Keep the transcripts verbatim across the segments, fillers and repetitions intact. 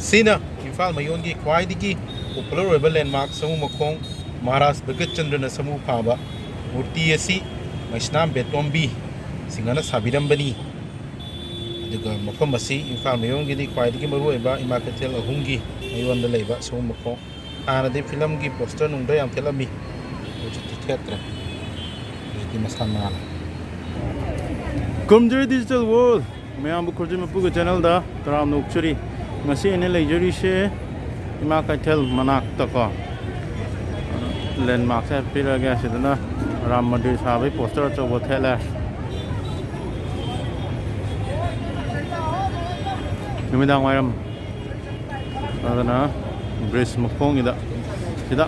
ꯁꯤꯅ ꯏꯝꯐꯥꯜ ꯃꯌꯣꯟꯒꯤ ꯈ꯭ꯋꯥꯏꯗꯒꯤ ꯄꯣꯄꯨꯂꯔ ꯑꯣꯏꯕ ꯂꯦꯟꯃꯥꯔꯛ ꯁꯃꯨ ꯃꯈꯣꯡ ꯃꯍꯥꯔꯥꯖ ꯚꯒꯠ ꯆꯟꯗ꯭ꯔꯅ ꯁꯃꯨ ꯐꯥꯕ ꯃꯨꯔꯇꯤ ꯑꯁꯤ ꯃꯩꯁꯅꯥꯝ ꯕꯦꯇꯣꯝꯕꯤ ꯁꯤꯡꯍꯅ ꯁꯥꯕꯤꯔꯝꯕꯅꯤ꯫ ꯑꯗꯨꯒ ꯃꯐꯝ ꯑꯁꯤ ꯏꯝꯐꯥꯜ ꯃꯌꯣꯟꯒꯤꯗꯤ ꯈ꯭ꯋꯥꯏꯗꯒꯤ ꯃꯔꯨꯑꯣꯏꯕ ꯏꯃꯥ ꯀꯩꯊꯦꯜ ꯑꯍꯨꯝꯒꯤ ꯃꯌꯣꯟꯗ ꯂꯩꯕ ꯁꯃꯨ ꯃꯈꯣꯡ꯫ ꯍꯥꯟꯅꯗꯤ ꯐꯤꯂꯝꯒꯤ ꯄꯣꯁꯇꯔ ꯅꯨꯡꯗ ꯌꯥꯝ ꯊꯦꯠꯂꯝꯃꯤ, ꯍꯧꯖꯤꯛꯇꯤ ꯊꯦꯠꯇ꯭ꯔꯦ꯫ ꯍꯧꯖꯤꯛꯇꯤ ꯃꯁꯥ ꯅꯥꯜꯂꯦ꯫ ꯀꯨꯝꯖꯔꯤ ꯗꯤꯖꯤꯇꯦꯜ ꯋꯥꯔꯜ ꯃꯌꯥꯝꯕꯨ ꯈꯨꯔꯖꯤꯟ ꯃꯄꯨꯒꯤ ꯆꯦꯅꯦꯜꯗ ꯇꯔꯥꯝꯅ ꯑꯣꯛꯆꯔꯤ꯫ ꯉꯁꯤ ꯑꯩꯅ ꯂꯩꯖꯔꯤꯁꯦ ꯏꯃꯥ ꯀꯩꯊꯦꯜ ꯃꯅꯥꯛꯇꯀꯣ꯫ ꯂꯦꯟꯃꯥꯔꯛꯁꯦ ꯍꯥꯏꯐꯦꯠ ꯄꯤꯔꯛꯑꯒꯦ꯫ ꯁꯤꯗꯅ ꯔꯥꯝ ꯃꯟꯗꯤꯔ ꯁꯥꯕꯒꯤ ꯄꯣꯁꯇꯔ ꯑꯆꯧꯕ ꯊꯦꯠꯂꯦ꯫ ꯅꯨꯃꯤꯗꯥꯡ ꯋꯥꯏꯔꯝ ꯑꯗꯨꯅ ꯕ꯭ꯔꯤꯖ ꯃꯈꯣꯡꯒꯤꯗ ꯁꯤꯗ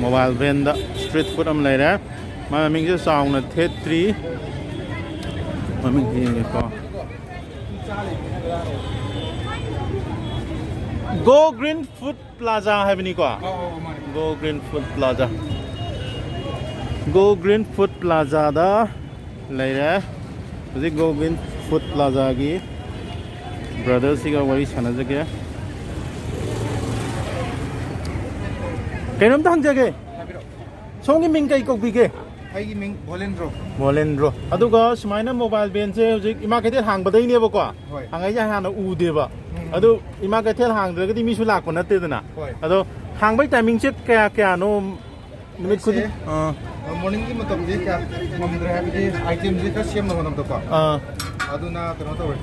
ꯃꯣꯕꯥꯏꯜ ꯚꯦꯟꯗ ꯁ꯭ꯇ꯭ꯔꯤꯠ ꯐꯨꯗ ꯑꯃ ꯂꯩꯔꯦ꯫ ꯃꯥꯏ ꯃꯃꯤꯡꯁꯦ ꯆꯥꯎꯅ ꯊꯦꯠꯇ꯭ꯔꯤ꯫ ꯃꯃꯤꯡꯁꯦ ꯌꯦꯡꯒꯦꯀꯣ꯫ ꯒꯣ ꯒ꯭ꯔꯤꯟ ꯐꯨꯗ ꯄ꯭ꯂꯥꯖꯥ ꯍꯥꯏꯕꯅꯤꯀꯣ꯫ Go green food plaza. Go green food ꯄ꯭ꯂꯥꯖꯥꯗ ꯂꯩꯔꯦ꯫ ꯍꯧꯖꯤꯛ ꯒꯣ ꯒ꯭ꯔꯤꯟ ꯐꯨꯗ ꯄ꯭ꯂꯥꯖꯥꯒꯤ ꯕ꯭ꯔꯗꯔꯁꯤꯒ ꯋꯥꯔꯤ ꯁꯥꯟꯅꯖꯒꯦ꯫ ꯀꯩꯅꯣꯝꯇ ꯍꯪꯖꯒꯦ꯫ ꯁꯣꯝꯒꯤ ꯃꯤꯡ ꯀꯩ ꯀꯧꯕꯤꯒꯦ? ꯑꯩꯒꯤ ꯃꯤꯡ ꯚꯣꯂꯦꯟꯗ꯭ꯔꯣ꯫ ꯚꯣꯂꯦꯟꯗ꯭ꯔꯣ꯫ ꯑꯗꯨꯒ ꯁꯨꯃꯥꯏꯅ ꯃꯣꯕꯥꯏꯜ ꯚꯦꯟꯁꯦ ꯍꯧꯖꯤꯛ ꯏꯃꯥ ꯀꯩꯊꯦꯜ ꯍꯥꯡꯕꯗꯩꯅꯦꯕꯀꯣ꯫ ꯍꯣꯏ꯫ ꯍꯥꯡꯉꯛꯏꯁꯦ ꯍꯥꯟꯅ ꯎꯗꯦꯕ꯫ ꯎꯝ꯫ ꯑꯗꯨ ꯏꯃꯥ ꯀꯩꯊꯦꯜ ꯍꯥꯡꯗ꯭ꯔꯒꯗꯤ ꯃꯤꯁꯨ ꯂꯥꯛꯄ ꯅꯠꯇꯦꯗꯅ꯫ ꯍꯣꯏ꯫ ꯑꯗꯣ ꯍꯥꯡꯕꯩ ꯇꯥꯏꯃꯤꯡꯁꯦ ꯀꯌꯥ ꯀꯌꯥꯅꯣ? ꯅꯨꯃꯤꯠ ꯑꯩꯁꯦ, ꯈꯨꯗꯤꯡ? ꯑꯥ꯫ ꯑ, ꯃꯣꯔꯅꯤꯡꯒꯤ ꯃꯇꯝꯁꯦ ꯀꯌꯥ ꯉꯝꯗ꯭ꯔꯦ, ꯍꯥꯏꯕꯗꯤ ꯑꯥꯏꯇꯦꯝꯁꯦ ꯈꯔ ꯁꯦꯝꯅꯕ ꯍꯣꯠꯅꯕꯗꯀꯣ꯫ ꯑꯥ꯫ ꯑꯗꯨꯅ ꯀꯩꯅꯣ ꯇꯧꯔꯦ꯫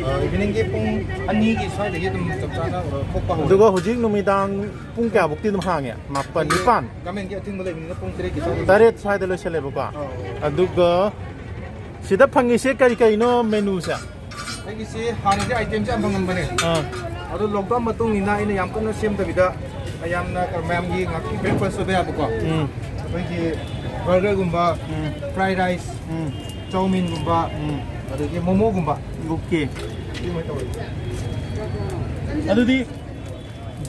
ꯑ, ꯏꯚꯤꯅꯤꯡꯒꯤ ꯄꯨꯡ ꯑꯅꯤꯒꯤ ꯁ꯭ꯋꯥꯏꯗꯒꯤ ꯑꯗꯨꯝ ꯆꯞ ꯆꯥꯅ, ꯑ, ꯊꯣꯛꯄ ꯍꯧꯔꯦ꯫ ꯑꯗꯨꯒ ꯍꯧꯖꯤꯛ ꯅꯨꯃꯤꯗꯥꯡ ꯄꯨꯡ ꯀꯌꯥꯐꯧꯛꯇꯤ ꯑꯗꯨꯝ ꯍꯥꯡꯉꯦ? ꯃꯥꯄꯟ, ꯑꯩꯈꯣꯏꯒꯤ ꯅꯤꯄꯥꯟ? ꯒꯃꯦꯟꯒꯤ ꯑꯊꯤꯡꯕ ꯂꯩꯕꯅꯤꯅ ꯄꯨꯡ ꯇꯔꯦꯠꯀꯤ ꯁ꯭ꯋꯥꯏꯗ꯫ ꯇꯔꯦꯠ ꯁ꯭ꯋꯥꯏꯗ ꯂꯣꯏꯁꯜꯂꯦꯕꯀꯣ? ꯑꯥ꯫ ꯑꯗꯨꯒ ꯁꯤꯗ ꯐꯪꯉꯤꯁꯦ ꯀꯔꯤ ꯀꯔꯤꯅꯣ ꯃꯦꯅꯨꯁꯦ? ꯑꯩꯒꯤꯁꯤ ꯍꯥꯟꯅꯗꯤ ꯑꯥꯏꯇꯦꯝꯁꯦ ꯌꯥꯝ ꯐꯪꯉꯝꯕꯅꯦ꯫ ꯑꯥ꯫ ꯑꯗꯨ ꯂꯣꯛꯗꯥꯎꯟ ꯃꯇꯨꯡꯅꯤꯅ ꯑꯩꯅ ꯌꯥꯝ ꯀꯟꯅ ꯁꯦꯝꯗꯕꯤꯗ ꯃꯌꯥꯝꯅ, ꯃꯌꯥꯝꯒꯤ ꯉꯥꯏꯍꯥꯛꯀꯤ ꯕ꯭ꯔꯦꯛꯐꯥꯁ ꯑꯣꯏꯕ ꯌꯥꯕꯀꯣ꯫ ꯎꯝ꯫ ꯑꯩꯈꯣꯏꯒꯤ ꯕꯔꯒꯔꯒꯨꯝꯕ, ꯎꯝ꯫ ꯐ꯭ꯔꯥꯏ ꯔꯥꯏꯁ, ꯎꯝ꯫ ꯆꯧꯃꯤꯟꯒꯨꯝꯕ, ꯎꯝ꯫ ꯑꯗꯒꯤ ꯃꯣꯃꯣꯒꯨꯝꯕ꯫ ꯑꯣꯀꯦ꯫ ꯁꯤ ꯑꯗꯨꯃꯥꯏꯅ ꯇꯧꯋꯦ꯫ ꯑꯗꯨꯗꯤ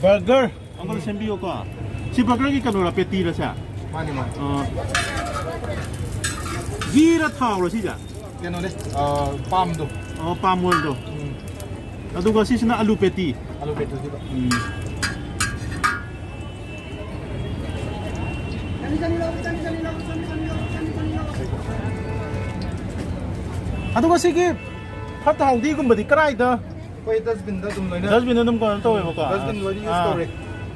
ꯕꯔꯒꯔ ꯑꯃ ꯁꯦꯝꯕꯤꯌꯣꯀꯣ꯫ ꯁꯤ ꯕꯔꯒꯔꯒꯤ ꯀꯩꯅꯣꯔꯥ, ꯄꯦꯇꯤꯔ ꯁꯦ? ꯃꯥꯅꯤ, ꯃꯥꯅꯤ꯫ ꯑ, ꯘꯤꯔ ꯊꯥꯎꯔ ꯁꯤꯁꯦ? ꯀꯩꯅꯣꯅꯦ, ꯑ, ꯄꯥꯝꯗꯣ꯫ ꯑꯣ, ꯄꯥꯝ ꯑꯣꯏꯜꯗꯣ꯫ ꯎꯝ꯫ ꯑꯗꯨꯒ ꯁꯤꯁꯤꯅ ꯑꯂꯨ ꯄꯦꯇꯤ꯫ ꯑꯂꯨ ꯄꯦꯇꯨꯁꯤꯗ꯫ ꯎꯝ꯫ ꯑꯗꯨꯒ ꯁꯤꯒꯤ ꯐꯠꯇ ꯍꯥꯎꯗꯤꯒꯨꯝꯕꯗꯤ ꯀꯗꯥꯏꯗ? ꯑꯩꯈꯣꯏ ꯗꯁꯕꯤꯟꯗ ꯑꯗꯨꯝ ꯂꯣꯏꯅ ꯗꯁꯕꯤꯟ ꯑꯗꯨꯝ ꯀꯩꯅꯣ ꯇꯧꯋꯦꯕꯀꯣ꯫ ꯗꯁꯕꯤꯟ ꯂꯣꯏꯅ ꯌꯨꯁ ꯑꯥ꯫ ꯇꯧꯔꯦ꯫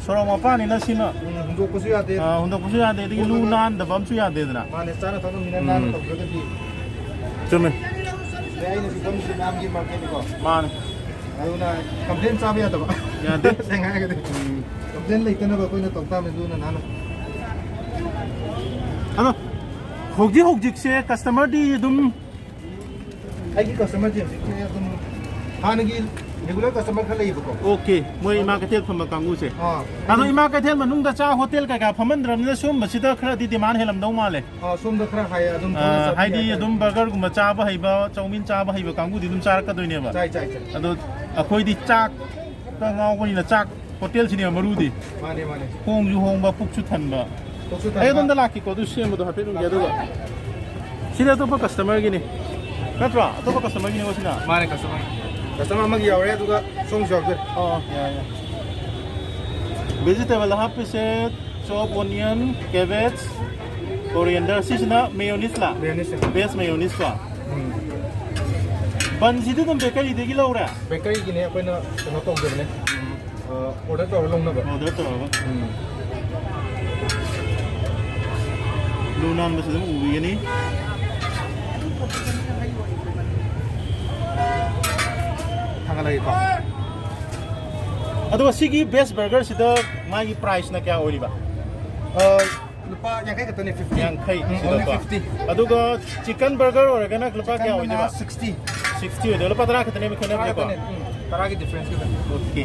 ꯁꯣꯔꯣꯛ ꯃꯄꯥꯟꯅꯤꯅ ꯁꯤꯃ꯫ ꯎꯝ, ꯍꯨꯟꯗꯣꯛꯄꯁꯨ ꯌꯥꯗꯦ꯫ ꯑꯥ, ꯍꯨꯟꯗꯣꯛꯄꯁꯨ ꯌꯥꯗꯦ, ꯑꯗꯒꯤ ꯂꯨ ꯅꯥꯟꯗꯕ ꯑꯃꯁꯨ ꯌꯥꯗꯦꯗꯅ꯫ ꯃꯥꯅꯦ, ꯆꯥꯅ ꯊꯛꯅꯕꯅꯤꯅ ꯎꯝ꯫ ꯅꯥꯟꯅ ꯇꯧꯗ꯭ꯔꯒꯗꯤ꯫ ꯆꯨꯝꯃꯦ꯫ ꯑꯗꯩ ꯑꯩꯅꯁꯨ ꯐꯝꯃꯤꯁꯦ ꯃꯌꯥꯝꯒꯤ ꯃꯥꯔꯀꯦꯠꯅꯤꯀꯣ꯫ ꯃꯥꯅꯦ꯫ ꯑꯗꯨꯅ ꯀꯝꯄ꯭ꯂꯦꯟ ꯆꯥꯕ ꯌꯥꯗꯕ꯫ ꯌꯥꯗꯦ꯫ ꯁꯦꯡꯅ ꯍꯥꯏꯔꯒꯗꯤ꯫ ꯀꯝꯄ꯭ꯂꯦꯟ ꯂꯩꯇꯅꯕ ꯑꯩꯈꯣꯏꯅ ꯇꯧ ꯇꯥꯕꯅꯤ ꯂꯨꯅ ꯅꯥꯟꯅ꯫ ꯑꯗꯣ ꯍꯧꯖꯤꯛ ꯍꯧꯖꯤꯛꯁꯦ ꯀꯁꯇꯃꯔꯗꯤ ꯑꯗꯨꯝ ꯑꯩꯒꯤ ꯀꯁꯇꯃꯔꯁꯦ ꯍꯧꯖꯤꯛꯁꯦ ꯑꯗꯨꯝ ꯍꯥꯟꯅꯒꯤ ꯔꯤꯒꯨꯂꯔ ꯀꯁꯇꯃꯔ ꯈꯔ ꯂꯩꯌꯦꯕꯀꯣ꯫ ꯑꯣꯀꯦ, ꯃꯣꯏ ꯏꯃꯥ ꯀꯩꯊꯦꯜ ꯐꯝꯕ ꯀꯥꯡꯕꯨꯁꯦ꯫ ꯑꯥ꯫ ꯑꯗꯣ ꯏꯃꯥ ꯀꯩꯊꯦꯜ ꯃꯅꯨꯡꯗ ꯆꯥ ꯍꯣꯇꯦꯜ ꯀꯩꯀꯥ ꯐꯝꯍꯟꯗ꯭ꯔꯕꯅꯤꯅ ꯁꯨꯝꯕꯁꯤꯗ ꯈꯔꯗꯤ ꯗꯤꯃꯥꯟ ꯍꯦꯜꯂꯝꯗꯧ ꯃꯥꯜꯂꯦ꯫ ꯑꯥ, ꯁꯣꯝꯗ ꯈꯔ ꯍꯥꯏ ꯑꯗꯨꯝ ꯑ, ꯐꯖꯅ ꯆꯠꯄ ꯍꯥꯏꯗꯤ ꯌꯥꯏ꯫ ꯑꯗꯨꯝ ꯕꯔꯒꯔꯒꯨꯝꯕ ꯆꯥꯕ ꯍꯩꯕ, ꯆꯧꯃꯤꯟ ꯆꯥꯕ ꯍꯩꯕ ꯀꯥꯡꯕꯨꯗꯤ ꯑꯗꯨꯝ ꯆꯥꯔꯛꯀꯗꯣꯏꯅꯦꯕ꯫ ꯆꯥꯏ, ꯆꯥꯏ, ꯆꯥꯏ꯫ ꯑꯗꯣ ꯑꯩꯈꯣꯏꯗꯤ ꯆꯥꯛꯇ ꯉꯥꯎꯕꯅꯤꯅ ꯆꯥꯛ ꯍꯣꯇꯦꯜꯁꯤꯅꯦꯕ ꯃꯔꯨꯗꯤ꯫ ꯃꯥꯅꯦ, ꯃꯥꯅꯦ꯫ ꯍꯣꯡꯁꯨ ꯍꯣꯡꯕ, ꯄꯨꯛꯁꯨ ꯊꯟꯕ꯫ ꯄꯨꯛꯁꯨ ꯑꯩ ꯊꯟꯕ꯫ ꯑꯗꯣꯝꯗ ꯂꯥꯛꯀꯦꯀꯣ, ꯑꯗꯨ ꯁꯦꯝꯕꯗꯣ ꯍꯥꯏꯐꯦꯠ ꯎꯪꯒꯦ꯫ ꯑꯗꯨꯒ ꯁꯤꯗꯤ ꯑꯇꯣꯞꯄ ꯀꯁꯇꯃꯔꯒꯤꯅꯤ ꯅꯠꯇ꯭ꯔꯣ? ꯑꯇꯣꯞꯄ ꯀꯁꯇꯃꯔꯒꯤꯅꯤꯀꯣ ꯁꯤꯅ? ꯃꯥꯅꯦ, ꯀꯁꯇꯃꯔ꯫ ꯀꯁꯇꯃꯔ ꯑꯃꯒꯤ ꯌꯥꯎꯔꯦ, ꯑꯗꯨꯒ ꯁꯣꯝꯒꯤꯁꯨ ꯌꯥꯎꯖꯔꯦ꯫ ꯑꯣ, ꯌꯥꯏ, ꯌꯥꯏ꯫ ꯚꯦꯖꯤꯇꯦꯕꯜ ꯍꯥꯞꯄꯤꯁꯦ ꯆꯣꯞ ꯑꯣꯅꯤꯌꯟ, ꯀꯦꯕꯦꯖ, ꯀꯣꯔꯤꯌꯦꯟꯗꯔ꯫ ꯁꯤꯁꯤꯅ ꯃꯦꯌꯣꯅꯤꯁꯂ? ꯃꯦꯌꯣꯅꯤꯁ꯫ ꯚꯦꯖ ꯃꯦꯌꯣꯅꯤꯁꯀꯣ? ꯎꯝ꯫ ꯕꯟꯁꯤꯗꯤ ꯑꯗꯨꯝ ꯕꯦꯀꯔꯤꯗꯒꯤ ꯂꯧꯔꯦ? ꯕꯦꯀꯔꯤꯒꯤꯅꯦ, ꯑꯩꯈꯣꯏꯅ ꯀꯩꯅꯣ ꯇꯧꯖꯕꯅꯦ꯫ ꯎꯝ, ꯑ, ꯑꯣꯔꯗꯔ ꯇꯧꯔ ꯂꯧꯅꯕ꯫ ꯑꯣꯔꯗꯔ ꯇꯧꯔꯒ꯫ ꯎꯝ꯫ ꯂꯨ ꯅꯥꯟꯕꯁꯨ ꯑꯗꯨꯝ ꯎꯕꯤꯒꯅꯤ꯫ ꯊꯥꯡꯒꯠꯂꯒꯦꯀꯣ꯫ ꯑꯗꯨꯒ ꯁꯤꯒꯤ ꯕꯦꯁ ꯕꯔꯒꯔꯁꯤꯗ ꯃꯥꯒꯤ ꯄ꯭ꯔꯥꯏꯁꯅ ꯀꯌꯥ ꯑꯣꯏꯔꯤꯕ? ꯑ, ꯂꯨꯄꯥ ꯌꯥꯡꯈꯩ ꯈꯛꯇꯅꯦ, ꯐꯤꯐꯇꯤ꯫ ꯌꯥꯡꯈꯩ ꯎꯝ, ꯁꯤꯗꯀꯣ꯫ only fifty꯫ ꯑꯗꯨꯒ ꯆꯤꯀꯟ ꯕꯔꯒꯔ ꯑꯣꯏꯔꯒꯅ ꯂꯨꯄꯥ ꯀꯌꯥ ꯑꯣꯏꯗꯣꯏꯕ? ꯁꯤꯛꯁꯇꯤ꯫ ꯁꯤꯛꯁꯇꯤ ꯑꯣꯏꯗꯣꯏꯕ꯫ ꯂꯨꯄꯥ ꯇꯔꯥ ꯈꯛꯇꯅꯦꯕ ꯈꯦꯠꯅꯕꯁꯦꯀꯣ? ꯇꯔꯥ ꯈꯛꯇꯅꯦ꯫ ꯎꯝ, ꯇꯔꯥꯒꯤ ꯗꯤꯐ꯭ꯔꯦꯟꯁ ꯈꯛꯇꯅꯦ꯫ ꯑꯣꯀꯦ꯫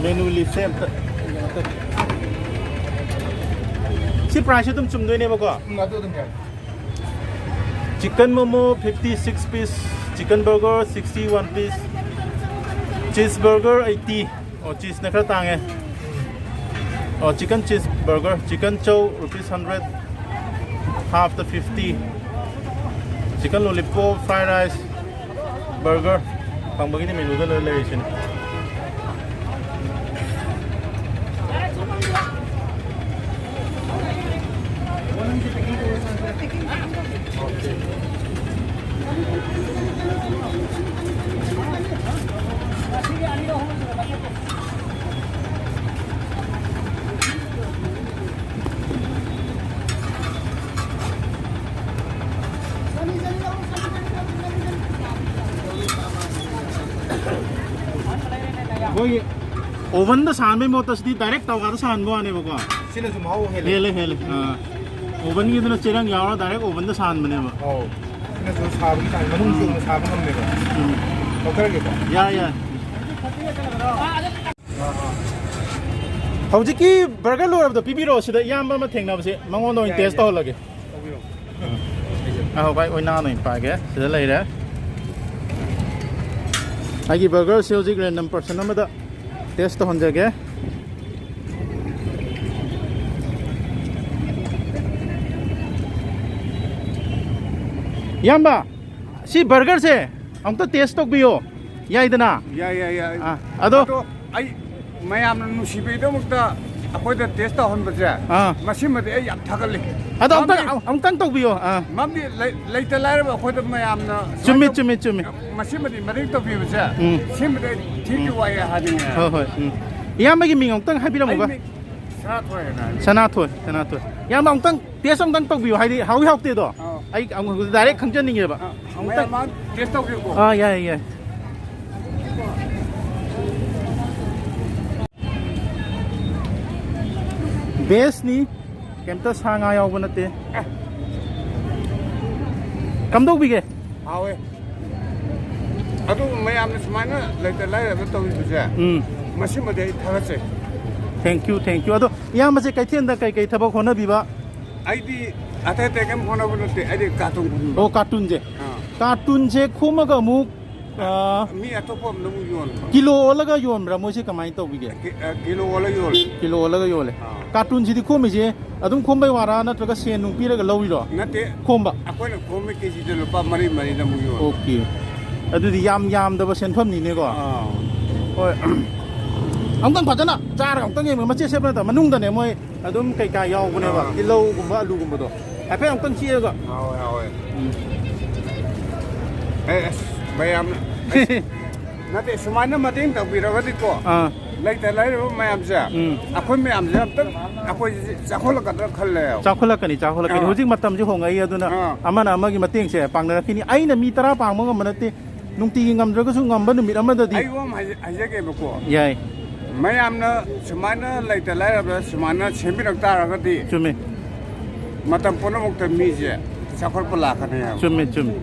ꯃꯦꯅꯨ ꯂꯤꯁꯁꯦ ꯑꯝꯇ ꯀꯩꯅꯣ ꯇꯧ-, ꯁꯤ ꯄ꯭ꯔꯥꯏꯁꯁꯦ ꯑꯗꯨꯝ ꯆꯨꯝꯗꯣꯏꯅꯦꯕꯀꯣ? ꯎꯝ, ꯑꯗꯨ ꯑꯗꯨꯝ ꯌꯥꯏ꯫ Chicken momo fifty six piece, chicken burger sixty one piece, cheese burger eighty. ꯑꯣ, ꯆꯤꯁꯅ ꯈꯔ ꯇꯥꯡꯉꯦ꯫ ꯑꯣ, chicken cheese burger, chicken chow rupees hundred, ꯍꯥꯐꯇ fifty, chicken lollipop, fry rice, burger. ꯐꯪꯕꯒꯤꯗꯤ ꯃꯦꯅꯨꯗ ꯂꯣꯏ ꯂꯩꯔꯤꯁꯤꯅꯦ꯫ ꯑꯩꯈꯣꯏꯒꯤ ꯑꯣꯚꯟꯗ ꯁꯥꯍꯟꯕꯩ ꯃꯍꯨꯠꯇ ꯁꯤꯗꯤ ꯗꯥꯏꯔꯦꯛ ꯇꯧꯒꯥꯗ ꯁꯥꯍꯟꯕ ꯋꯥꯅꯦꯕꯀꯣ꯫ ꯁꯤꯅꯁꯨ ꯃꯍꯥꯎ ꯍꯦꯜꯂꯦ꯫ ꯍꯦꯜꯂꯦ, ꯍꯦꯜꯂꯦ꯫ ꯑꯥ꯫ ꯑꯣꯚꯟꯒꯤꯗꯨꯅ ꯆꯦꯔꯪ ꯌꯥꯎꯔ ꯗꯥꯏꯔꯦꯛ ꯑꯣꯚꯟꯗ ꯁꯥꯍꯟꯕꯅꯦꯕ꯫ ꯑꯧ꯫ ꯁꯤꯅꯁꯨ ꯁꯥꯕꯒꯤ ꯆꯥꯡ, ꯃꯅꯨꯡ ꯆꯪꯅ ꯁꯥꯕ ꯉꯝꯃꯦꯕ꯫ ꯎꯝ꯫ ꯂꯧꯊꯔꯒꯦꯀꯣ꯫ ꯌꯥꯏ, ꯌꯥꯏ꯫ ꯍꯧꯖꯤꯛꯀꯤ ꯕꯔꯒꯔ ꯂꯣꯏꯔꯕꯗꯣ ꯄꯤꯕꯤꯔꯛꯑꯣ, ꯁꯤꯗ ꯏꯌꯥꯝꯕ ꯑꯃ ꯊꯦꯡꯅꯕꯁꯦ, ꯃꯉꯣꯟꯗ ꯑꯣꯏꯅ ꯌꯥꯏ, ꯇꯦꯁ ꯌꯥꯏ꯫ ꯇꯧꯍꯜꯂꯒꯦ꯫ ꯇꯧꯕꯤꯔꯣ꯫ ꯑꯥ, ꯚꯥꯏ, ꯑꯣꯏꯅꯥ ꯑꯣꯏꯅ ꯄꯥꯏꯒꯦ꯫ ꯁꯤꯗ ꯂꯩꯔꯦ꯫ ꯑꯩꯒꯤ ꯕꯔꯒꯔꯁꯦ ꯍꯧꯖꯤꯛ ꯔꯦꯟꯗꯝ ꯄꯔꯁꯟ ꯑꯃꯗ ꯇꯦꯁ ꯇꯧꯍꯟꯖꯒꯦ꯫ ꯏꯌꯥꯝꯕ, ꯁꯤ ꯕꯔꯒꯔꯁꯦ ꯑꯃꯨꯛꯇ ꯇꯦꯁ ꯇꯧꯕꯤꯌꯣ, ꯌꯥꯏꯗꯅ? ꯌꯥꯏ, ꯌꯥꯏ, ꯌꯥꯏ꯫ ꯑꯥ, ꯑꯗꯣ ꯑꯗꯣ ꯑꯩ ꯃꯌꯥꯝꯅ ꯅꯨꯡꯁꯤꯕꯒꯤꯗꯃꯛꯇ ꯑꯩꯈꯣꯏꯗ ꯇꯦꯁ ꯇꯧꯍꯟꯕꯁꯦ, ꯑꯥ꯫ ꯃꯁꯤꯃꯗꯤ ꯑꯩ ꯌꯥꯝ ꯊꯥꯒꯠꯂꯤ꯫ ꯑꯗꯣ ꯑꯃꯨꯛꯇꯪ, ꯃꯔꯝꯗꯤ, ꯑꯃꯨꯛꯇꯪ ꯇꯧꯕꯤꯌꯣ꯫ ꯑꯥ꯫ ꯃꯔꯝꯗꯤ ꯂꯩ-, ꯂꯩꯇ ꯂꯥꯏꯔꯕ ꯑꯩꯈꯣꯏꯗ ꯃꯌꯥꯝꯅ ꯆꯨꯝꯃꯤ, ꯁꯨꯃꯥꯏꯅ ꯆꯨꯝꯃꯤ, ꯆꯨꯝꯃꯤ꯫ ꯃꯁꯤꯃꯗꯤ ꯃꯇꯦꯡ ꯇꯧꯕꯤꯕꯁꯦ, ꯎꯝ꯫ ꯁꯤꯃꯗꯤ ꯑꯩ ꯊꯦꯡꯀ꯭ꯌꯨ ꯎꯝ꯫ ꯍꯥꯏ ꯍꯥꯏꯅꯤꯡꯉꯦ꯫ ꯍꯣꯏ, ꯍꯣꯏ, ꯎꯝ꯫ ꯏꯌꯥꯝꯕꯒꯤ ꯃꯤꯡ ꯑꯃꯨꯛꯇꯪ ꯍꯥꯏꯕꯤꯔꯝꯃꯨꯕ꯫ ꯑꯩ ꯃꯤꯡ ꯁꯅꯥꯊꯣꯏ ꯍꯥꯏꯅ ꯍꯥꯏ꯫ ꯁꯅꯥꯊꯣꯏ, ꯁꯅꯥꯊꯣꯏ꯫ ꯏꯌꯥꯝꯕ, ꯑꯃꯨꯛꯇꯪ ꯇꯦꯁ ꯑꯃꯨꯛꯇꯪ ꯇꯧꯕꯤꯌꯨ, ꯍꯥꯏꯗꯤ ꯍꯥꯎꯏ ꯍꯥꯎꯇꯦꯗꯣ꯫ ꯑꯥ꯫ ꯑꯩ ꯑꯃꯨꯛ ꯗꯥꯏꯔꯦꯛ ꯈꯪꯖꯅꯤꯡꯉꯦꯕ꯫ ꯑꯥ, ꯑꯃꯨꯛꯇꯪ꯫ ꯃꯌꯥꯝ ꯃꯥꯡ ꯇꯦꯁ ꯇꯧꯒꯦꯀꯣ꯫ ꯑꯥ, ꯌꯥꯏ, ꯌꯥꯏ꯫ ꯕꯦꯖꯅꯤ, ꯀꯩꯝꯇ ꯁꯥ ꯉꯥ ꯌꯥꯎꯕ ꯅꯠꯇꯦ꯫ ꯀꯝꯗꯧꯕꯤꯒꯦ? ꯍꯥꯎꯋꯦ꯫ ꯑꯗꯨ ꯃꯌꯥꯝꯅ ꯁꯨꯃꯥꯏꯅ ꯂꯩꯇ ꯂꯥꯏꯔꯕ ꯇꯧꯔꯤꯕꯁꯦ, ꯎꯝ꯫ ꯃꯁꯤꯃꯗꯤ ꯑꯩ ꯊꯥꯒꯠꯆꯩ꯫ Thank you, thank you꯫ ꯑꯗꯣ ꯏꯌꯥꯝꯕꯁꯦ ꯀꯩꯊꯦꯜꯗ ꯀꯩꯀꯩ ꯊꯕꯛ ꯍꯣꯠꯅꯕꯤꯕ? ꯑꯩꯗꯤ ꯑꯇꯩ ꯑꯇꯩ ꯀꯩꯝ ꯍꯣꯠꯅꯕ ꯅꯠꯇꯦ, ꯑꯩꯗꯤ ꯀꯥꯔꯇꯨꯟ ꯈꯨꯟꯕ꯫ ꯑꯣ, ꯀꯥꯔꯇꯨꯟꯁꯦ꯫ ꯑꯥ꯫ ꯀꯥꯔꯇꯨꯟꯁꯦ ꯈꯣꯝꯃꯒ ꯑꯃꯨꯛ, ꯑꯥ, ꯃꯤ ꯑꯇꯣꯞꯄ ꯑꯃꯗ ꯑꯃꯨꯛ ꯌꯣꯟꯕ꯫ ꯀꯤꯂꯣ ꯑꯣꯜꯂꯒ ꯌꯣꯟꯕ꯭ꯔꯥ? ꯃꯣꯏꯁꯦ ꯀꯃꯥꯏꯅ ꯇꯧꯕꯤꯒꯦ? ꯀꯤ-, ꯑ, ꯀꯤꯂꯣ ꯑꯣꯜꯂ ꯌꯣꯜꯂꯦ꯫ ꯀꯤꯂꯣ ꯑꯣꯜꯂꯒ ꯌꯣꯜꯂꯦ꯫ ꯑꯥ꯫ ꯀꯥꯔꯇꯨꯟꯁꯤꯗꯤ ꯈꯣꯝꯃꯤꯁꯦ ꯑꯗꯨꯝ ꯈꯣꯝꯕꯩ ꯋꯥꯔꯥ, ꯅꯠꯇ꯭ꯔꯒ ꯁꯦꯟ ꯅꯨꯡ ꯄꯤꯔꯒ ꯂꯧꯔꯤꯔꯣ? ꯅꯠꯇꯦ꯫ ꯈꯣꯝꯕ? ꯑꯩꯈꯣꯏꯅ ꯈꯣꯝꯃꯤ ꯀꯦꯖꯤꯗ ꯂꯨꯄꯥ ꯃꯔꯤ ꯃꯔꯤꯗ ꯑꯃꯨꯛ ꯌꯣꯜꯂꯦ꯫ ꯑꯣꯀꯦ꯫ ꯑꯗꯨꯗꯤ ꯌꯥꯝ ꯌꯥꯝꯗꯕ ꯁꯦꯟꯐꯝꯅꯤꯅꯦꯀꯣ꯫ ꯑꯥ꯫ ꯍꯣꯏ꯫ ꯑꯃꯨꯛꯇꯪ ꯐꯖꯅ ꯆꯥꯔꯒ ꯑꯃꯨꯛꯇꯪ ꯌꯦꯡꯕ, ꯃꯆꯦꯠ ꯁꯦꯠꯄ ꯅꯠꯇꯕ, ꯃꯅꯨꯡꯗꯅꯦ ꯃꯣꯏ ꯑꯗꯨꯝ ꯀꯩꯀꯥ ꯌꯥꯎꯕꯅꯦꯕ꯫ ꯑꯥ꯫ ꯇꯤꯜꯍꯧꯒꯨꯝꯕ, ꯑꯂꯨꯒꯨꯝꯕꯗꯣ꯫ ꯍꯥꯏꯐꯦꯠ ꯑꯃꯨꯛꯇꯪ ꯆꯤꯛꯑꯒ꯫ ꯍꯥꯎꯋꯦ, ꯍꯥꯎꯋꯦ꯫ ꯎꯝ꯫ ꯑꯦ, ꯑꯁ, ꯃꯌꯥꯝ, ꯑꯁ, ꯅꯠꯇꯦ, ꯁꯨꯃꯥꯏꯅ ꯃꯇꯦꯡ ꯇꯧꯕꯤꯔꯒꯗꯤꯀꯣ, ꯑꯥ꯫ ꯂꯩꯇ ꯂꯥꯏꯔꯕ ꯃꯌꯥꯝꯁꯦ, ꯎꯝ꯫ ꯑꯩꯈꯣꯏ ꯃꯌꯥꯝꯁꯦ ꯑꯝꯇꯪ ꯑꯩꯈꯣꯏꯁꯦ ꯆꯥꯎꯈꯠꯂꯛꯀꯗ꯭ꯔꯥ ꯈꯜꯂꯦꯕ꯫ ꯆꯥꯎꯈꯠꯂꯛꯀꯅꯤ, ꯆꯥꯎꯈꯠꯂꯛꯀꯅꯤ꯫ ꯑꯥ꯫ ꯍꯧꯖꯤꯛ ꯃꯇꯝꯁꯦ ꯍꯣꯡꯉꯛꯏ, ꯑꯗꯨꯅ ꯑꯥ꯫ ꯑꯃꯅ ꯑꯃꯒꯤ ꯃꯇꯦꯡꯁꯦ ꯄꯥꯡꯅꯔꯛꯈꯤꯅꯤ꯫ ꯑꯩꯅ ꯃꯤ ꯇꯔꯥ ꯄꯥꯡꯕ ꯉꯝꯕ ꯅꯠꯇꯦ꯫ ꯅꯨꯡꯇꯤꯒꯤ ꯉꯝꯗ꯭ꯔꯒꯁꯨ ꯉꯝꯕ ꯅꯨꯃꯤꯠ ꯑꯃꯗꯗꯤ꯫ ꯑꯩ ꯋꯥ ꯑꯃ ꯍꯥꯏꯖ-, ꯍꯥꯏꯖꯒꯦꯕꯀꯣ꯫ ꯌꯥꯏ꯫ ꯃꯌꯥꯝꯅ ꯁꯨꯃꯥꯏꯅ ꯂꯩꯇ ꯂꯥꯏꯔꯕ ꯁꯨꯃꯥꯏꯅ ꯁꯦꯝꯕꯤꯔꯛ ꯇꯥꯔꯒꯗꯤ ꯆꯨꯝꯃꯦ꯫ ꯃꯇꯝ ꯄꯨꯝꯅꯃꯛꯇ ꯃꯤꯁꯦ ꯆꯥꯎꯈꯠꯄ ꯂꯥꯛꯀꯅꯤ ꯍꯥꯏꯕ꯫ ꯆꯨꯝꯃꯦ, ꯆꯨꯝꯃꯦ꯫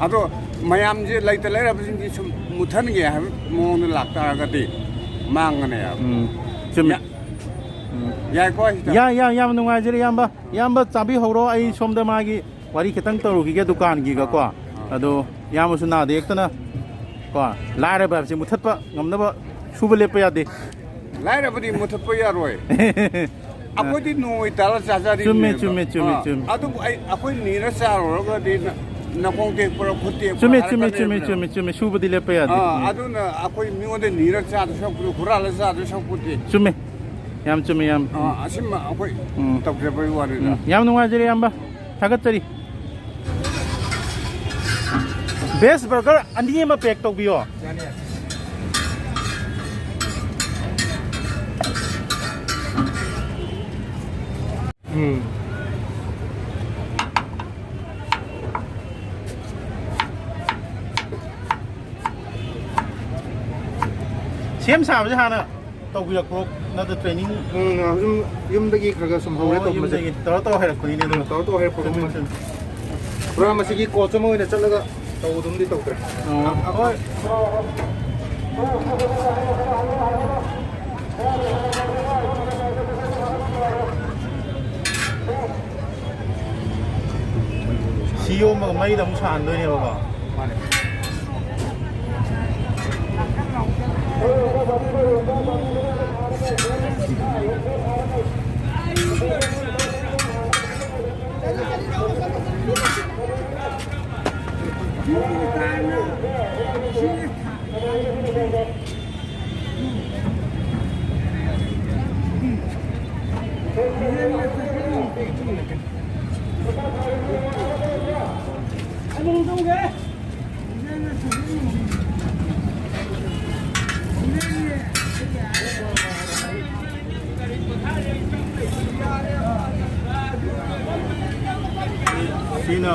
ꯑꯗꯣ ꯃꯌꯥꯝꯁꯦ ꯂꯩꯇ ꯂꯩꯔꯕꯁꯤꯡꯁꯤ ꯁꯨꯝ ꯃꯨꯠꯊꯟꯒꯦ ꯍꯥꯏꯕ ꯃꯑꯣꯡꯗ ꯂꯥꯛꯇꯥꯔꯒꯗꯤ ꯃꯥꯡꯒꯅꯦꯕ꯫ ꯎꯝ, ꯆꯨꯝꯃꯦ꯫ ꯌꯥ-, ꯎꯝ꯫ ꯌꯥꯏꯀꯣ, ꯁꯤꯗ? ꯌꯥꯏ, ꯌꯥꯏ, ꯌꯥꯝ ꯅꯨꯡꯉꯥꯏꯖꯔꯦ, ꯏꯌꯥꯝꯕ꯫ ꯏꯌꯥꯝꯕ, ꯆꯥꯕꯤꯍꯧꯔꯣ, ꯑꯩ ꯁꯣꯝꯗ ꯃꯥꯒꯤ ꯋꯥꯔꯤ ꯈꯤꯇꯪ ꯇꯧꯔꯨꯈꯤꯒꯦ ꯗꯨꯀꯥꯟꯒꯤꯒꯀꯣ꯫ ꯑꯥ, ꯑꯥ꯫ ꯑꯗꯣ ꯏꯌꯥꯝꯕꯁꯨ ꯅꯥꯗ ꯌꯦꯛꯇꯅ ꯀꯣ, ꯂꯥꯏꯔꯕ ꯍꯥꯏꯕꯁꯤ ꯃꯨꯊꯠꯄ ꯉꯝꯅꯕ ꯁꯨꯕ ꯂꯦꯞꯄ ꯌꯥꯗꯦ꯫ ꯂꯥꯏꯔꯕꯗꯤ ꯃꯨꯊꯠꯄ ꯌꯥꯔꯣꯏ꯫ ꯑꯩꯈꯣꯏꯗꯤ ꯅꯣꯡꯃꯩ ꯇꯥꯜꯂ ꯆꯥꯖꯔꯤꯕꯅꯦꯕ꯫ ꯆꯨꯝꯃꯦ, ꯆꯨꯝꯃꯦ, ꯆꯨꯝꯃꯦ, ꯑꯥ, ꯆꯨꯝꯃꯦ꯫ ꯑꯗꯨꯕꯨ ꯑꯩ, ꯑꯩꯈꯣꯏ ꯅꯤꯔ ꯆꯥꯔꯨꯔꯒꯗꯤ ꯅ-, ꯅꯈꯣꯡ ꯇꯦꯛꯄ꯭ꯔꯥ, ꯈꯨꯠ ꯇꯦꯛꯄ꯭ꯔꯥ ꯆꯨꯝꯃꯦ, ꯆꯨꯝꯃꯦ, ꯆꯨꯝꯃꯦ, ꯍꯥꯏꯔꯛꯀꯅꯦꯕ꯫ ꯆꯨꯝꯃꯦ, ꯆꯨꯝꯃꯦ꯫ ꯁꯨꯕꯗꯤ ꯂꯦꯞꯄ ꯌꯥꯗꯦ꯫ ꯑꯥ, ꯎꯝ꯫ ꯑꯗꯨꯅ ꯑꯩꯈꯣꯏ ꯃꯤꯉꯣꯟꯗ ꯅꯤꯔ ꯆꯥꯗꯣꯏ ꯁꯔꯨꯛꯄꯨꯗꯤ, ꯍꯨꯔꯥꯜꯂ ꯆꯥꯗꯣꯏ ꯁꯔꯨꯛꯄꯨꯗꯤ꯫ ꯆꯨꯝꯃꯦ꯫ ꯌꯥꯝ ꯆꯨꯝꯃꯦ, ꯌꯥꯝ꯫ ꯑꯥ, ꯑꯁꯤꯃ ꯑꯩꯈꯣꯏ ꯎꯝ꯫ ꯇꯧꯖꯕꯒꯤ ꯋꯥꯅꯤꯗ꯫ ꯎꯝ꯫ ꯌꯥꯝ ꯅꯨꯡꯉꯥꯏꯖꯔꯦ, ꯏꯌꯥꯝꯕ꯫ ꯊꯥꯒꯠꯆꯔꯤ꯫ Veg burger ꯑꯅꯤ ꯑꯃ pack ꯇꯧꯕꯤꯌꯣ꯫ ꯌꯥꯅꯤ, ꯌꯥꯅꯤ꯫ ꯎꯝ꯫ ꯁꯦꯝ ꯁꯥꯕꯁꯦ ꯍꯥꯟꯅ ꯇꯧꯕꯤꯔꯛꯄ꯭ꯔꯣ? ꯅꯠꯇ꯭ꯔ training? ꯎꯝ, ꯁꯨꯝ ꯌꯨꯝꯗꯒꯤ ꯈꯔ ꯈꯔ ꯁꯨꯝ ꯍꯧꯔꯦ ꯑꯣ, ꯇꯧꯕꯁꯦ꯫ ꯌꯨꯝꯗꯒꯤ ꯇꯧꯔ ꯇꯧꯔ ꯍꯩꯔꯛꯄꯅꯤꯅꯦ, ꯑꯗꯨ꯫ ꯎꯝ, ꯇꯧꯔ ꯇꯧꯔ ꯍꯩꯔꯛꯄꯒꯨꯝꯕ꯫ ꯆꯨꯝꯃꯤ, ꯆꯨꯝꯃꯤ꯫ ꯄꯨꯔꯥ ꯃꯁꯤꯒꯤ coach ꯑꯃ ꯑꯣꯏꯅ ꯆꯠꯂꯒ ꯇꯧꯕꯗꯨꯝꯗꯤ ꯇꯧꯗ꯭ꯔꯦ꯫ ꯑꯣ, ꯍꯣꯏ꯫ ꯁꯤ ꯌꯣꯝꯃꯒ ꯃꯩꯗ ꯑꯃꯨꯛ ꯁꯥꯍꯟꯗꯣꯏꯅꯦꯕꯀꯣ꯫ ꯃꯥꯅꯦ꯫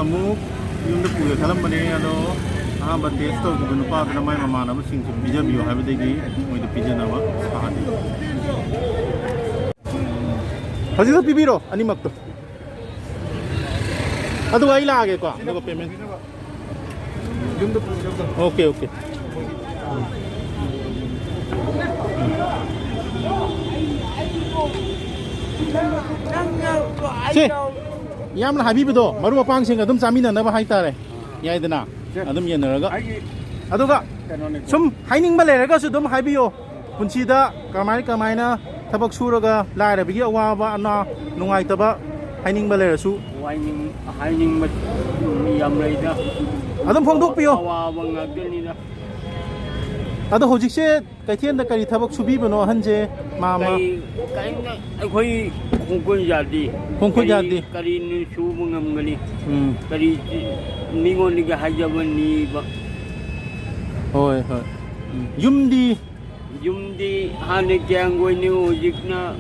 ꯑꯃꯨꯛ ꯌꯨꯝꯗ ꯄꯨꯒꯦ ꯈꯜꯂꯝꯕꯅꯦ, ꯑꯗꯣ ꯑꯍꯥꯟꯕ ꯇꯦꯁ ꯇꯧꯈꯤꯕ ꯅꯨꯄꯥꯗꯨꯅ ꯃꯥꯏ ꯃꯃꯥꯟꯅꯕꯁꯤꯡꯁꯨ ꯄꯤꯖꯕꯤꯌꯨ ꯍꯥꯏꯕꯗꯒꯤ ꯃꯣꯏꯗ ꯄꯤꯖꯅꯕ ꯁꯥꯍꯜꯂꯤ꯫ ꯍꯧꯖꯤꯛꯇ ꯄꯤꯕꯤꯔꯣ ꯑꯅꯤꯃꯛꯇꯣ, ꯑꯗꯨꯒ ꯑꯩ ꯂꯥꯛꯑꯒꯦꯀꯣ, ꯑꯗꯨꯒ ꯄꯦꯃꯦꯟ꯫ ꯌꯨꯝꯗ ꯄꯨꯒꯗꯕꯗꯣ꯫ Okay, okay. ꯁꯤ ꯌꯥꯝꯅ ꯍꯥꯏꯕꯤꯕꯗꯣ, ꯃꯔꯨꯞ ꯃꯄꯥꯡꯁꯤꯡ ꯑꯗꯨꯝ ꯆꯥꯃꯤꯟꯅꯅꯕ ꯍꯥꯏꯇꯥꯔꯦ, ꯌꯥꯏꯗꯅ? ꯑꯗꯨꯝ ꯌꯦꯟꯅꯔꯒ꯫ ꯑꯩꯒꯤ ꯑꯗꯨꯒ ꯀꯩꯅꯣꯅꯤꯀꯣ꯫ ꯁꯨꯝ ꯍꯥꯏꯅꯤꯡꯕ ꯂꯩꯔꯒꯁꯨ ꯑꯗꯨꯝ ꯍꯥꯏꯕꯤꯌꯣ꯫ ꯄꯨꯟꯁꯤꯗ ꯀꯃꯥꯏ ꯀꯃꯥꯏꯅ ꯊꯕꯛ ꯁꯨꯔꯒ ꯂꯥꯏꯔꯕꯒꯤ ꯑꯋꯥꯕ ꯑꯅꯥ ꯅꯨꯡꯉꯥꯏꯇꯕ ꯍꯥꯏꯅꯤꯡꯕ ꯂꯩꯔꯁꯨ ꯍꯥꯏꯅꯤꯡ-, ꯍꯥꯏꯅꯤꯡꯕ ꯌꯥꯝ ꯂꯩꯗ꯫ ꯑꯗꯨꯝ ꯐꯣꯡꯗꯣꯛꯄꯤꯌꯣ꯫ ꯑꯋꯥꯕ ꯉꯥꯛꯇꯅꯤꯗ꯫ ꯑꯗꯣ ꯍꯧꯖꯤꯛꯁꯦ ꯀꯩꯊꯦꯜꯗ ꯀꯔꯤ ꯊꯕꯛ ꯁꯨꯕꯤꯕꯅꯣ ꯑꯍꯟꯁꯦ, ꯃꯥꯃ? ꯀꯔꯤ, ꯀꯔꯤꯝꯇ ꯑꯩꯈꯣꯏ ꯈꯣꯡꯀꯨꯟ ꯌꯥꯗꯦ꯫ ꯈꯣꯡꯀꯨꯟ ꯀꯔꯤ, ꯌꯥꯗꯦ꯫ ꯀꯔꯤꯅ ꯁꯨꯕ ꯉꯝꯒꯅꯤ? ꯎꯝ꯫ ꯀꯔꯤ ꯃꯤꯉꯣꯟꯗꯒꯤ ꯍꯥꯏꯖꯕ ꯅꯤꯕ? ꯍꯣꯏ, ꯍꯣꯏ꯫ ꯎꯝ꯫ ꯌꯨꯝꯗꯤ? ꯌꯨꯝꯗꯤ ꯍꯥꯟꯅ ꯀꯤꯌꯥꯡꯒꯣꯏꯅꯤ, ꯍꯧꯖꯤꯛꯅ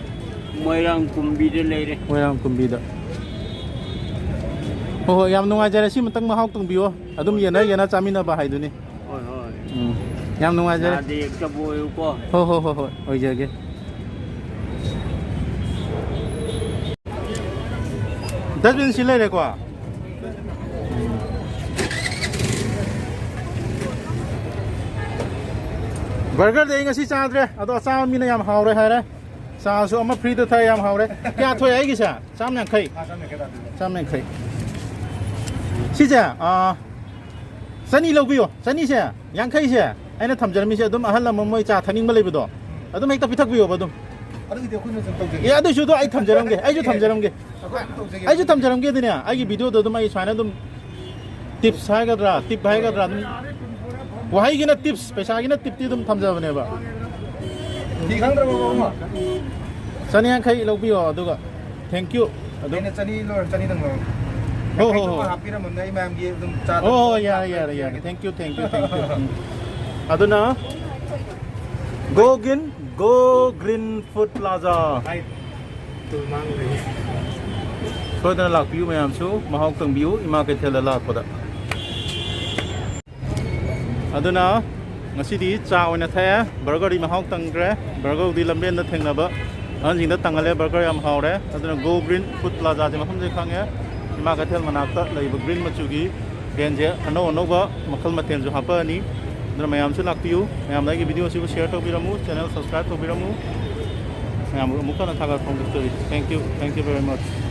ꯃꯣꯏꯔꯥꯡ ꯀꯨꯝꯕꯤꯗ ꯂꯩꯔꯦ꯫ ꯃꯣꯏꯔꯥꯡ ꯀꯨꯝꯕꯤꯗ꯫ ꯍꯣꯏ, ꯍꯣꯏ, ꯌꯥꯝ ꯅꯨꯡꯉꯥꯏꯖꯔꯦ꯫ ꯁꯤ ꯑꯃꯇꯪ ꯃꯍꯥꯎ ꯇꯪꯕꯤꯌꯣ꯫ ꯑꯗꯨꯝ ꯌꯦꯟꯅ ꯌꯦꯟꯅ ꯆꯥꯃꯤꯟꯅꯕ ꯍꯥꯏꯗꯨꯅꯤ꯫ ꯍꯣꯏ, ꯍꯣꯏ꯫ ꯎꯝ꯫ ꯌꯥꯝ ꯅꯨꯡꯉꯥꯏꯖꯔꯦ꯫ ꯅꯥꯗ ꯌꯦꯛꯇꯕ ꯑꯣꯏꯌꯨꯀꯣ꯫ ꯍꯣꯏ, ꯍꯣꯏ, ꯍꯣꯏ, ꯍꯣꯏ, ꯑꯣꯏꯖꯒꯦ꯫ ꯗꯁꯕꯤꯟ ꯁꯤ ꯂꯩꯔꯦꯀꯣ꯫ ꯕꯔꯒꯔꯗꯤ ꯑꯩ ꯉꯁꯤ ꯆꯥꯗ꯭ꯔꯦ, ꯑꯗꯣ ꯑꯆꯥꯕ ꯃꯤꯅ ꯌꯥꯝ ꯍꯥꯎꯔꯦ ꯍꯥꯏꯔꯦ꯫ ꯆꯥꯁꯨ ꯑꯃ ꯐ꯭ꯔꯤꯗ ꯊꯛꯑꯦ, ꯌꯥꯝ ꯍꯥꯎꯔꯦ꯫ ꯀꯌꯥ ꯊꯣꯛꯑꯦ ꯑꯩꯒꯤꯁꯦ? ꯆꯥꯝ ꯌꯥꯡꯈꯩ꯫ ꯆꯥꯝ ꯌꯥꯡꯈꯩ꯫ ꯁꯤꯁꯦ, ꯑꯥ, ꯆꯅꯤ ꯂꯧꯕꯤꯌꯣ꯫ ꯆꯅꯤꯁꯦ, ꯌꯥꯡꯈꯩꯁꯦ ꯑꯩꯅ ꯊꯝꯖꯔꯝꯃꯤꯁꯦ, ꯑꯗꯨꯝ ꯑꯍꯜ ꯑꯃ ꯃꯣꯏ ꯆꯥ ꯊꯛꯅꯤꯡꯕ ꯂꯩꯕꯗꯣ, ꯑꯗꯨꯝ ꯍꯦꯛꯇ ꯄꯤꯊꯛꯄꯤꯌꯣꯕ ꯑꯗꯨꯝ꯫ ꯑꯗꯨꯒꯤꯗꯤ ꯑꯩꯈꯣꯏꯅ ꯑꯗꯨꯝ ꯇꯧꯖꯒꯦ꯫ ꯑꯦ, ꯑꯗꯨꯏꯁꯨ ꯑꯗꯣ ꯑꯩ ꯊꯝꯖꯔꯝꯒꯦ, ꯑꯩꯁꯨ ꯊꯝꯖꯔꯝꯒꯦ꯫ ꯑꯩꯈꯣꯏ ꯑꯗꯨꯝ ꯇꯧꯖꯒꯦ꯫ ꯑꯩꯁꯨ ꯊꯝꯖꯔꯝꯒꯦ ꯑꯗꯨꯅꯦ, ꯑꯩꯒꯤ ꯚꯤꯗꯤꯑꯣꯗꯣ ꯑꯗꯨꯝ ꯑꯩ ꯁꯨꯃꯥꯏꯅ ꯑꯗꯨꯝ ꯇꯤꯞꯁ ꯍꯥꯏꯒꯗ꯭ꯔꯥ, ꯇꯤꯞ ꯍꯥꯏꯒꯗ꯭ꯔꯥ, ꯑꯗꯨꯝ ꯋꯥꯍꯩꯒꯤꯅ ꯇꯤꯞꯁ, ꯄꯩꯁꯥꯒꯤꯅ ꯇꯤꯞꯇꯤ ꯑꯗꯨꯝ ꯊꯝꯖꯕꯅꯦꯕ꯫ ꯐꯤ ꯈꯪꯗ꯭ꯔꯕꯣ, ꯃꯃꯥ? ꯆꯅꯤꯌꯥꯡꯈꯩ ꯂꯧꯕꯤꯌꯣ, ꯑꯗꯨꯒ thank you꯫ ꯑꯗꯨꯝ ꯑꯩꯅ ꯆꯅꯤ ꯂꯧꯔ ꯆꯅꯤꯗꯪ ꯂꯧꯔꯣ꯫ ꯍꯣ, ꯍꯣ, ꯌꯥꯡꯈꯩꯗꯨꯃ ꯍꯣ꯫ ꯍꯥꯞꯄꯤꯔꯝꯃꯣꯅꯦ, ꯑꯩ ꯃꯌꯥꯝꯒꯤ ꯑꯗꯨꯝ ꯆꯥꯗ ꯍꯣ, ꯍꯣ, ꯌꯥꯔꯦ, ꯌꯥꯔꯦ, ꯌꯥꯔꯦ꯫ ꯄꯤꯔꯒꯦ꯫ Thank you, thank you, thank you꯫ ꯎꯝ꯫ ꯑꯗꯨꯅ Go Green, Go Green Food Plaza꯫ ꯍꯥꯏ꯫ ꯇꯨ ꯃꯥꯡꯒ꯭ꯔꯦ꯫ ꯁꯣꯏꯗꯅ ꯂꯥꯛꯄꯤꯌꯨ ꯃꯌꯥꯝꯁꯨ, ꯃꯍꯥꯎ ꯇꯪꯕꯤꯌꯨ ꯏꯃꯥ ꯀꯩꯊꯦꯜꯗ ꯂꯥꯛꯄꯗ꯫ ꯑꯗꯨꯅ ꯉꯁꯤꯗꯤ ꯆꯥ ꯑꯣꯏꯅ ꯊꯛꯑꯦ꯫ ꯕꯔꯒꯔꯗꯤ ꯃꯍꯥꯎ ꯇꯪꯈ꯭ꯔꯦ꯫ ꯕꯔꯒꯔꯗꯤ ꯂꯝꯕꯦꯟꯗ ꯊꯦꯡꯅꯕ ꯑꯍꯟꯁꯤꯡꯗ ꯇꯪꯍꯜꯂꯦ꯫ ꯕꯔꯒꯔ ꯌꯥꯝ ꯍꯥꯎꯔꯦ꯫ ꯑꯗꯨꯅ Go Green Food Plazaꯁꯦ ꯃꯐꯝꯁꯦ ꯈꯪꯉꯦ꯫ ꯏꯃꯥ ꯀꯩꯊꯦꯜ ꯃꯅꯥꯛꯇ ꯂꯩꯕ green ꯃꯆꯨꯒꯤ vanꯁꯦ ꯑꯅꯧ ꯑꯅꯧꯕ ꯃꯈꯜ ꯃꯊꯦꯜꯁꯨ ꯍꯥꯞꯄꯛꯑꯅꯤ꯫ ꯑꯗꯨꯅ ꯃꯌꯥꯝꯁꯨ ꯂꯥꯛꯄꯤꯌꯨ꯫ ꯃꯌꯥꯝꯗ ꯑꯩꯒꯤ video ꯑꯁꯤꯕꯨ share ꯇꯧꯕꯤꯔꯝꯃꯨ, channel subscribe ꯇꯧꯕꯤꯔꯝꯃꯨ꯫ ꯃꯌꯥꯝ ꯑꯃꯨꯛ ꯍꯟꯅ ꯊꯥꯒꯠꯄ ꯐꯣꯡꯗꯣꯛꯆꯔꯤ꯫ Thank you, thank you very much꯫